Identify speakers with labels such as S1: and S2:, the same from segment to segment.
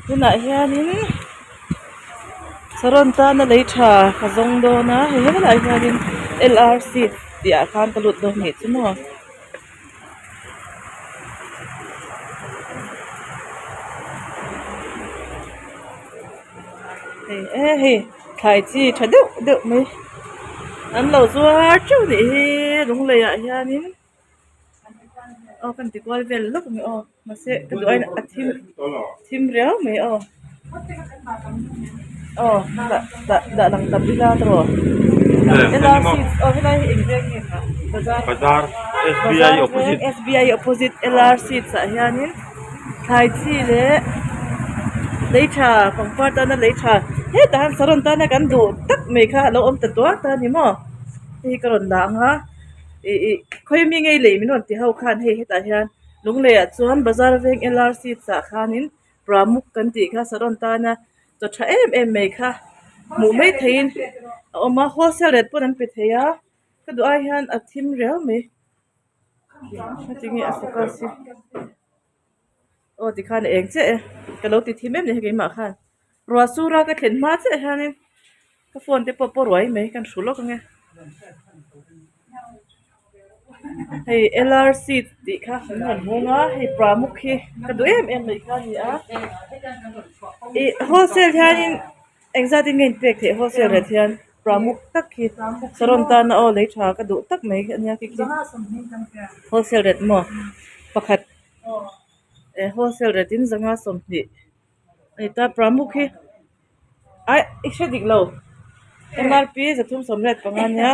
S1: Tunah hianin saron tana lei tha ka zawng dawn a hei helaiah hianin L R seat tih ah khan ka lut dawn anih chu maw. Hei e hei thlai chi tha deuh deuh mai an lo zuar teuh anih hi lunglei ah hianin aw kan ti kual vel lawk mai aw mahse ka duh aiin a thim thim riau mai aw aw dah dah dah lang tam ila tawh helai aw helai hi eng veng nge bazar
S2: bazar
S1: bazar veng S B I opposite L R seats ah hianin thlai chi leh lei tha pangpar tana lei tha hetah hian saron tana kan duh tak mai kha alo awm ta tuar ta a ni maw hei hi ka rawn dah ang a. Ih ih khawi mi ngei lei min rawn ti ho khan hei hetah hian lunglei ah chuan bazar veng L R seats ah khanin pramuk kan tih kha saron tana chaw tha em em mai kha hmuh mai theihin a awm a wholesale rate pawn an pe thei a ka duh ai hian a thim riau mai heti nge a focus hi aw tikhan a eng chiah e ka lo ti thim em ni hei keimah khan ruah sura ka thlen hma chiah hianin ka phone te pawh pawh ruai mai kan hru lawk ange hei L R seat tih kha an rawn hawng a hei pramuk hi ka duh em em mai kha a ni a ih wholesale hianin engzat in nge in pek theih wholesale rate hian pramuk tak hi saron tana aw lei tha ka duh tak mai a nia khi khi wholesale rate maw pakhat eh wholesale rate in zanga sawmhnih a ni ta pramuk hi. Aih i hre dik lo mrp zathum sawmriat panga nia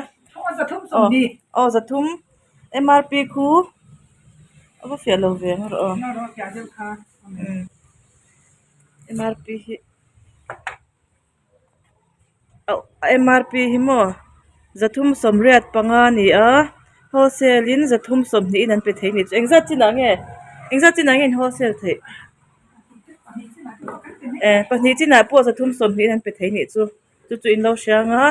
S1: aw aw zathum mrp khu a va fiah lo ve ang erawh aw mrp hi auh mrp hi maw zathum sawmriat panga a ni a wholesale in zathum sawmhnih in an pe thei a ni chu engzat chinah nge engzat chinah nge in wholesale theih. Eh pahnih chinah pawh zathum sawmhnih an pe thei nih chu chu chu in lo hria ang a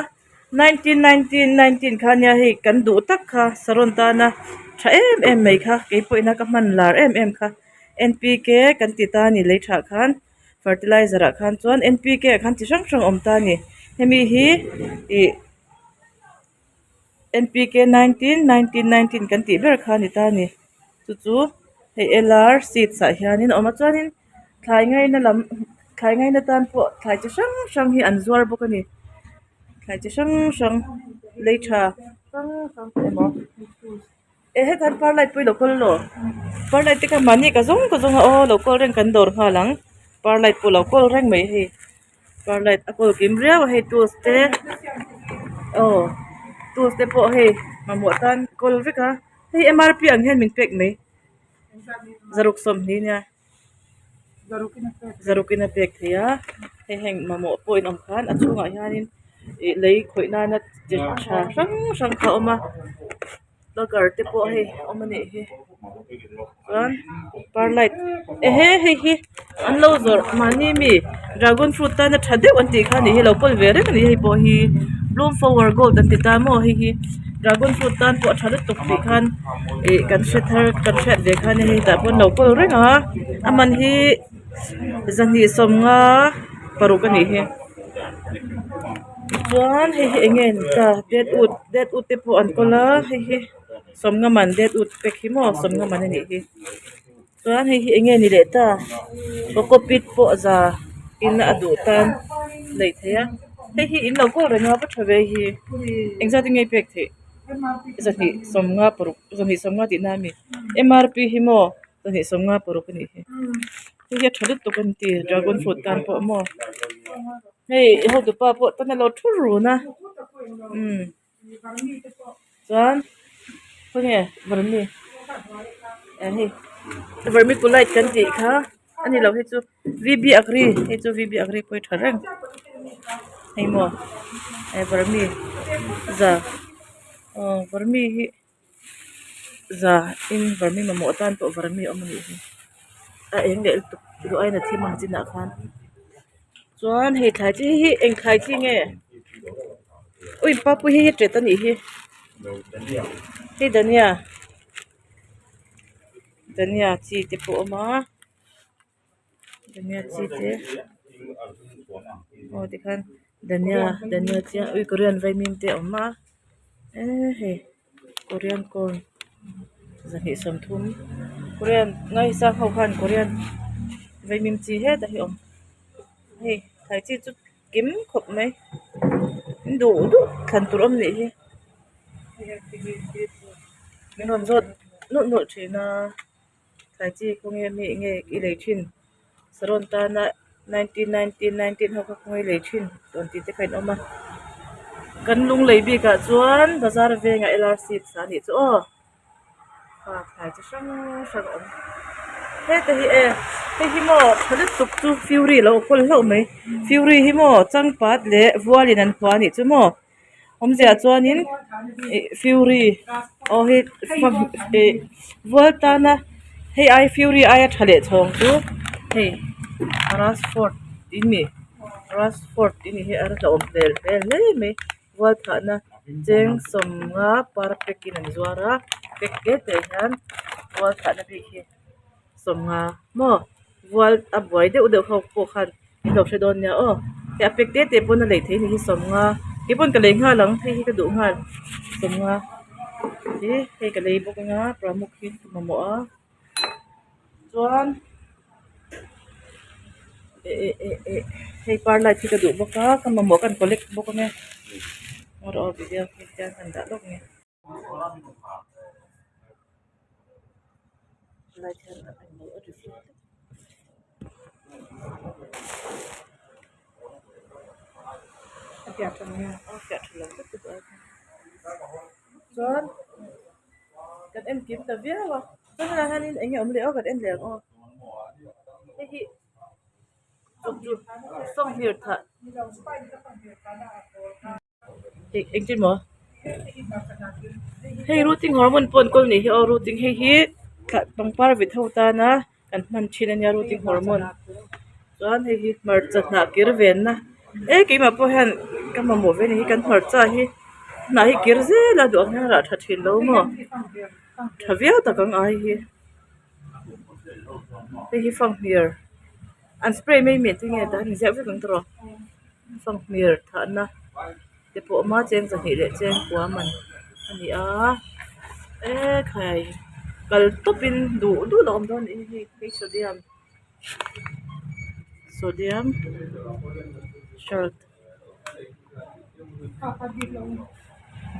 S1: nineteen nineteen nineteen kha nia hei kan duh tak kha saron tana tha em em mai kha keipawh ina ka hman lar em em kha N P K kan ti ta a ni lei thah khan fertilizer ah khan chuan N P K ah khan chi hrang hrang a awm ta a ni hemi hi ih N P K nineteen nineteen nineteen kan tih ber kha a ni ta a ni chu chu hei L R seeds ah hianin a awm a chuanin thlai ngaina lam thlai ngaina tan pawh thlai chi hrang hrang hi an zuar bawk a ni thlai chi hrang hrang lei tha hrang hrang emaw eh hetah hian perlite pawh hi lo kawl law perlite te kha mahni ka zawng ka zawng a aw lo kawl reng kan dawr nghal ang perlite pawh lo kawl reng mai hei. Perlite a kawl kim riau a hei tools te aw tools te pawh hei mamawh tan kawl vek a hei M R P ang hian min pek mai zaruk sawmhnih nia zaruk in a pek thei a hei heng mamawh pawh in awm khan a chhungah hianin ih lei khawih nana chi tha hrang hrang kha a awm a. Logger te pawh hei awm a nih hi chuan perlite ehe hei hi an lo zawrh mahni mi dragon fruit tana tha deuh an tih kha a nih hi lo kawl ve reng a ni hei pawh hi bloom flower gold an ti ta maw hei hi dragon fruit tan pawh a tha lutuk tih khan ih kan hre thar kan hriat ve khan hei tah pawh an lo kawl reng a a man hi zahnih sawmnga paruk a nih hi. Chuan hei hi eng nge ni ta dead wood dead wood te pawh an kawl a hei hi sawmnga man dead wood pack hi maw sawmnga man a nih hi chuan hei hi eng nge ni leh ta cocopeat pawh za in a duh tan lei theih a hei hi in lo kawl reng a va tha ve hi engzat in nge pek theih zahnih sawmnga paruk zahnih sawmnga tihna a mi M R P hi maw zahnih sawmnga paruk a nih hi hei hi a tha lutuk an ti dragon fruit tan pawh maw. Hei i hotupa pawh tan a lo thu run a umm chuan khawnge vermi eh hei vermiculite kan tih kha a ni lo hei chu V B agri hei chu V B agri pawh hi tha reng hei maw eh vermi za aw vermi hi za in vermi mamawh tan pawh vermi a awm a nih hi a eng leh lutuk duh aiin a thim ang chinah khan chuan hei thlai chi hi eng thlai chi nge ui papui hi tet a nih hi hei dania. Dhania chi te pawh a awm a dhania chi te aw tikhan dhania dhania chi a ui korean vaimim te a awm a eee hei korean corn 230 korean ngaisang ho khan korean vaimim chi hetah hi a awm hei thlai chi chu kim khawp mai in duh duh thlan tur awm nih hi min rawn zawt nawlh nawlh thin a thlai chi khawnge mi nge i lei thin sarawn tana 19 19 19 ho kha khawnge i lei thin rawn tih te kha in awm a kan lung lei bikah chuan bazar vengah LRC sa anih chu aw. Pa thlai chi hrang hrang a awm heta hi e hei hi maw tha lutuk chu fury a lo kawl hlauh mai fury hi maw changpat leh vualin an khuah a nih chu maw awmzia chuanin ih fury aw hei ih vual tana hei ai fury aia tha leh chhawng chu hei rashford tih a ni rashford tih a ni hi a hlauhawm hmel hle mai. Vual thahna cheng sawmnga par pack in an zuar a pack te te hian vual thahna bik hi sawmnga maw vual a buai deuh deuh ho pawh khan in lo hre dawn nia aw hei a pack te te pawn a lei theih a ni hi sawmnga keipawn ka lei nghal ang hei hi ka duh nghal sawmnga hi hei ka lei bawk anga pramuk hi ka mamawh a chuan eh eh eh eh hei par light hi ka duh bawk a ka mamawh ka collect bawk ange aw video hi hian han dah lawk nge light hian a englo a reflect a fiah tha nge a fiah tha lo vek te pawh chuan. Kan en kim ta viau a chuan helai hianin eng nge awm leh aw kan en leh ang aw hei hi fanghmir thah eng engtin maw hei rooting hormone pawh an kawl nih hi aw rooting hei hi thla pangpar vit ho tana kan hman thin ania rooting hormone chuan hei hi hmarcha hnah kir venna e keimah pawh hian ka mamawh ve a ni hi kan hmarcha hi hnah hi kir zel a duh ang hian a rah tha thin lo maw tha viau tak ang ai hi hei hi fanghmir an spray mai mai te nge tah hian inziak vek ang tawh fanghmir thahna te pawh a awm a cheng zahnih leh cheng kua man a ni a ekhai kal tawp in duh duh lo awm dawn a nih hi hei sodium sodium salt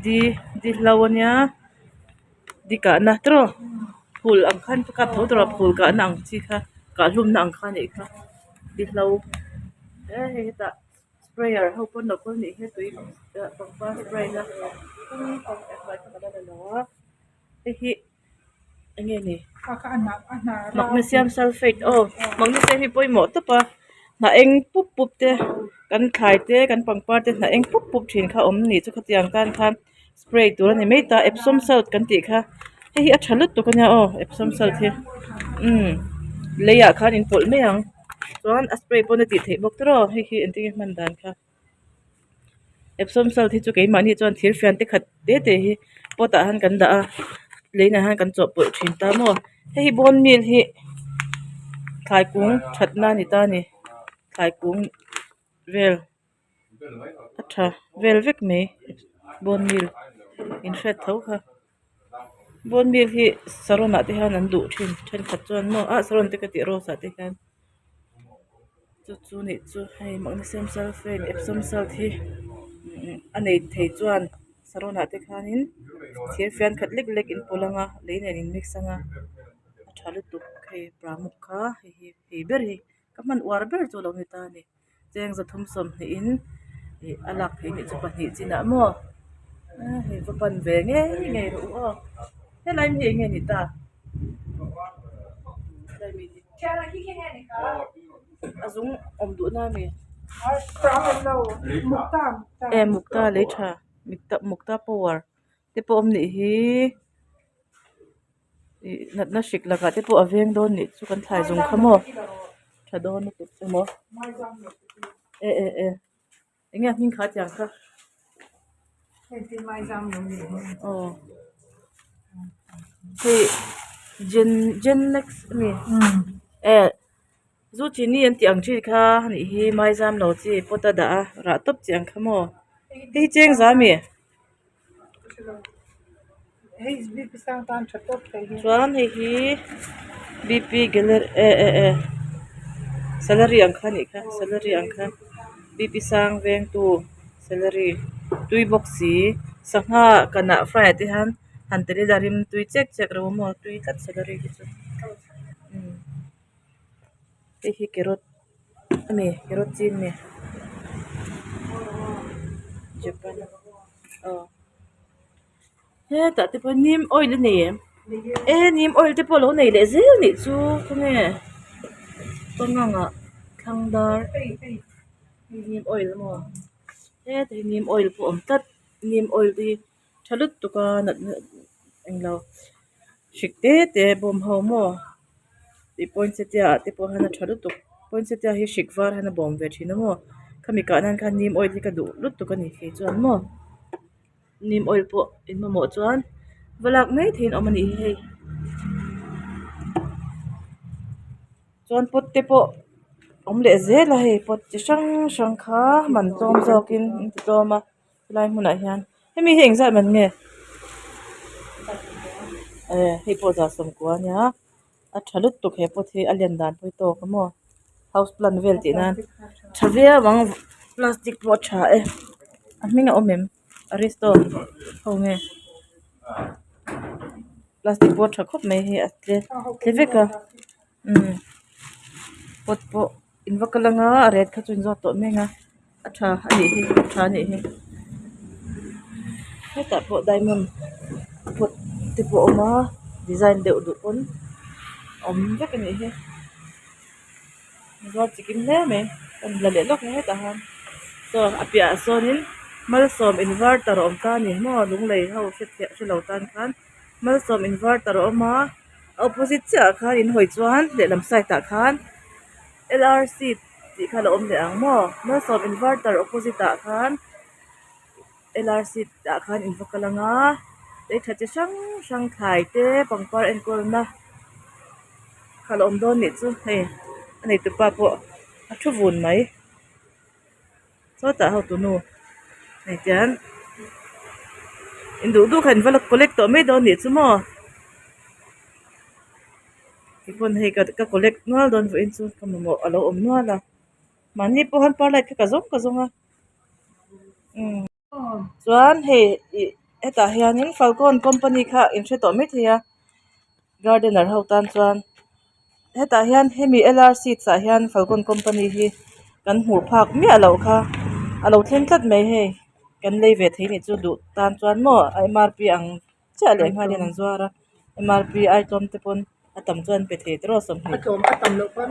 S1: di di hlo a nia di kahna tiraw phul ang khan ka kap tho tawh a phul kahna ang chi kha kahhlumna ang kha a nih kha di hlo he hei hetah. Sprayer ho pawn lo kawl nih hi tui pangpar spray na hei hi eng nge ni magnesium sulphate aw magnesium hi pawimawh tawp a hnah eng pup pup te kan thlai te kan pangpar te hnah eng pup pup thin kha a awm ni chu khatiang tan khan spray tur a ni mai ta epsom salt kan tih kha hei hi a tha lutuk a nia aw epsom salt hi umm leiah khan in pawlh mai ang chuan a spray pawn a tih theih bawk tiraw hei hi engtin nge hman dan kha epsom salt hi chu keimahni chuan thir fian te khat te te hi pot ah hian kan dah a leinah hian kan chawhpawlh thin ta maw hei hi bone meal hi thlai kung thatna a ni ta a ni thlai kung vel. A tha vel vek mai bone meal in hriat tho kha bone meal hi saron ah te hian an duh thin thenkhat chuan maw ah saron te ka tih rose ah te hian chu chu nih chu hei magnesium sulphate epsom salt hi a nei thei chuan saron ah te khanin thir fian khat lek lek in pawlh anga lei nen in mix anga a tha lutuk hei pramuk kha hei hi hei ber hi ka hman uar ber chu a lo ni ta a ni. Cheng zathum sawmhnih in ih a lak theih nih chu pahnih chinah maw hei va pan ve ngei ngei rawh u aw helai mi hi eng nge ni ta a zung awm duh na ami e mukta lei tha mukta power te pawh awm nih hi ih natna hrik lakah te pawh a veng dawn nih chu kan thlai zung kha maw tha dawn lutuk emaw e e e eng nge a hming kha tiang kha aw hei. Gen gen next a mi eh zu chini an tih ang chi kha a nih hi maizam lo chi pot a dah a rah tawp chi ang kha maw hei hi cheng za ami chuan hei hi bp galer eh eh eh salary ang kha a nih kha salary ang kha bp sang veng tu salary tui bawk si sangha kanah fry ah te hian han tel ila rim tui chek chek reuh a maw tui tlat salary hi chu umm hei hi carrot a ni carrot chin a ni japan aw hetah te pawh neem oil a nei em e neem oil te pawh a lo nei leh zel anih chu khawnge pangang ah thlang dar neem oil maw hetah hian neem oil pawh a awm tlat neem oil te hi. Tha lutuk a natna englo hrik te te bawm ho maw tih poinsettia ah te pawh hian a tha lutuk poinsettia hi hrik var hian a bawm ve thin a maw khami kah nan khan neem oil hi ka duh lutuk a ni kei chuan maw neem oil pawh in mamawh chuan va lak mai theihin a awm a nih hi hei chuan pot te pawh awm leh zel a hei pot chi hrang hrang kha man tlawm zawkin an ti tlawm a. Helai hmunah hian hemi hi engzat man nge eh hei pawh zah sawmkua a nia a tha lutuk he pot hi a len dan pawh hi tawk a maw house plant vel tih nan tha viau ang plastic pawh a tha e a hming a awm em aristo ho nge plastic pawh a tha khawp mai hei a tle tle vek a umm pot pawh. In va kal anga a ret kha chu in zawt tawh mek a a tha a nih hi a tha a nih hi hetah pawh diamond pot te pawh a awm a design deuh duh pawn a awm vek a nih hi zuar chi kim hle mai ka la leh lawk ang hetah hian saw a piahah sawnin malsawm inverter a awm ta a ni maw lunglei ho hre hre lo tan khan malsawm inverter a awm a. A opposite chiah ah khan in hawi chuan lehlam side ah khan L R C tih kha a lo awm leh ang maw malsawm inverter opposite ah khan L R C ah khan in va kal ang a lei tha chi hrang hrang thlai te pangpar enkawl na kha a lo awm dawn nih chu hei a neitupa pawh a thu vun mai sawtah hotunu hei tian in duh duh kha in va la collect tawh mai dawn nih chu maw tipawn hei ka collect nual dawn vawiin chu ka mamawh a lo awm nual a mahni pawh hian par light kha ka zawng ka zawng a umm chuan hei ih hetah hianin falkawn company kha in hre tawh maithei a gardener ho tan chuan. Hetah hian hemi L R seeds ah hian falkawn company hi kan hmuh phak miah loh kha a lo thleng tlat mai hei kan lei ve thei nih chu duh tan chuan maw a M R P ang chiah leh nghalin an zuar a M R P ai tlawm te pawn a tam chuan an pe thei tiraw sawmhnih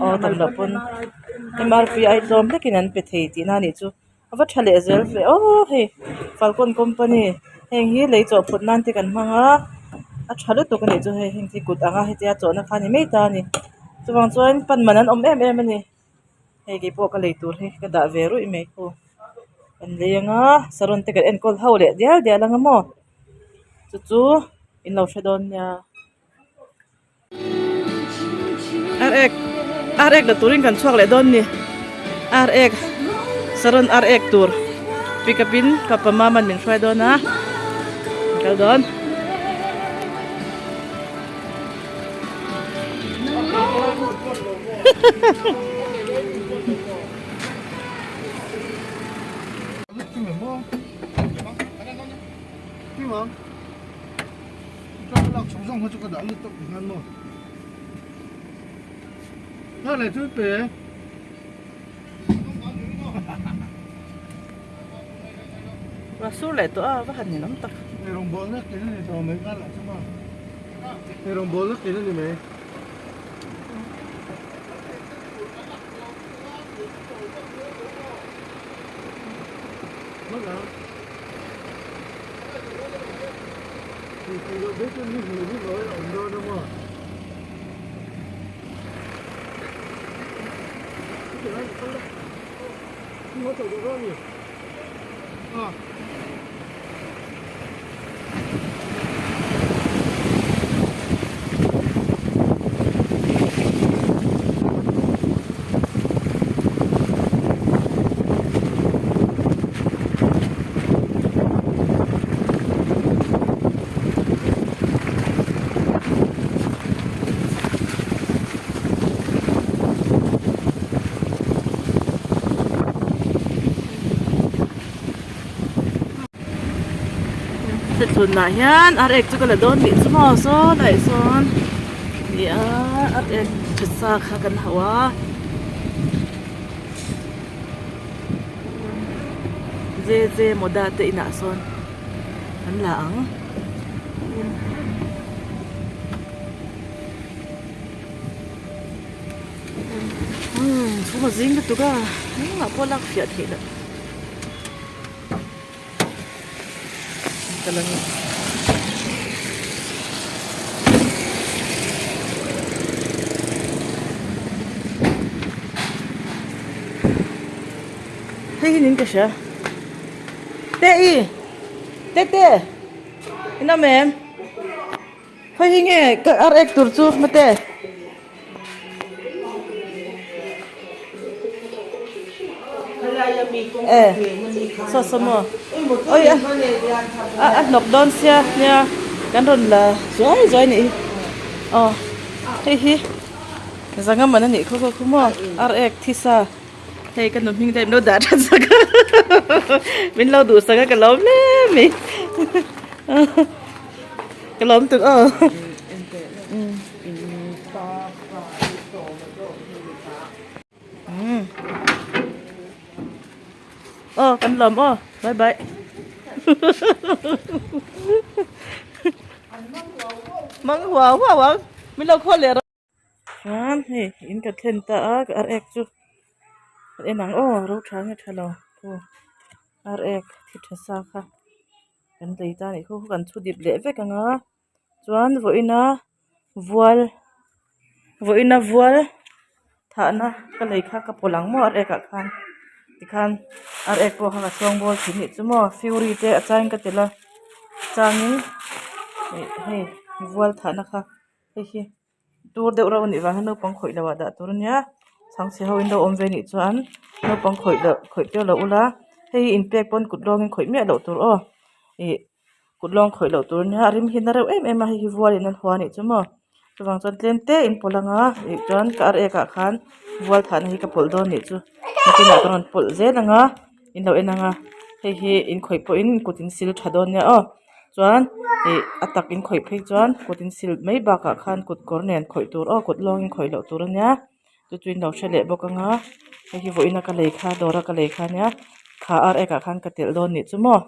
S1: aw a tam loh pawn M R P ai tlawm hlekin an pe thei tihna a nih chu a va tha leh zel ve aw hei falkawn company heng hi lei chawh phut nan te kan hmang a a tha lutuk a nih chu hei heng hi kut anga hetia chawhna kha a ni mai ta a ni chuvang chuan pan man an awm em em a ni hei keipawh ka lei tur hi ka dah ve ruih mai khu kan lei anga saron te kan enkawl ho leh dial dial anga maw chu chu in lo hre dawn nia. Ar ek ar ek la turin kan chhuak leh dawn ni ar ek saron ar ek tur pick up in papa mama min hruai dawn a kal dawn. Ruah sur leh tawh a va han ninawm tak. Chhunah hian ar ek chu ka la dawn tih chu maw saw laiah sawn nia ar ek tha sa kha kan hauh a je je moda te inah sawn an la ang. Umm chhung a zing lutuk a engmah pawh lak fiah theih loh. Hei hi nin ka hria te i te te in awm em khawi hi nge ka ar ek tur chu mate. E saw saw maw oi a a hnawk dawn sia nia kan rawn la zuai zuai a nih hi aw hei hi zanga man a nih khaw khaw maw ar ek thi sa hei ka nu hming te min lo dah that sak a min lo duh sak a ka lawm hle mai ka lawm tuk aw. Aw kan lawm aw bye bye mang huau huau ang min lo khawl leh rawh chuan hei in ka thlen ta a ka ar ek chu kan en ang aw ro tha nge tha lo aw ar ek thi tha sa kha kan lei ta a nih khaw kan chhu dip leh vek ang a chuan vawiina vual vawiina vual thahna ka lei kha ka pawlh ang maw ar ek ah khan tikhan ar ek pawh kha ka chhuang bawl thin anih chu maw fury te a changin ka telh a changin ih hei vual thahna kha hei hi tur deuh reuh anih vang hian naupang khawih loh ah dah tur ania chhangchhe ho in lo awm ve anih chuan naupang khawih loh khawih tir loh ula hei hi inpek pawn kut lawngin khawih miah loh tur aw ih. Kut lawng khawih loh tur ania a rim hi na reuh em em a hei hi vual in an hua anih chu maw chuvang chuan tlem te in pawlh anga ih chuan ka ar ek ah khan vual thahna hi ka pawlh dawn anih chu nakinah ka rawn pawlh zel anga in lo en anga hei hi in khawih pawhin kut in sil tha dawn nia aw chuan ih a tak in khawih phei chuan kut in sil mai bakah khan kut kawr nen khawih tur aw kut lawngin khawih loh tur ania chu chu in lo hre leh bawk anga hei hi vawiin a ka lei kha dawr a ka lei kha ania kha ar ek ah khan ka telh dawn anih chu maw.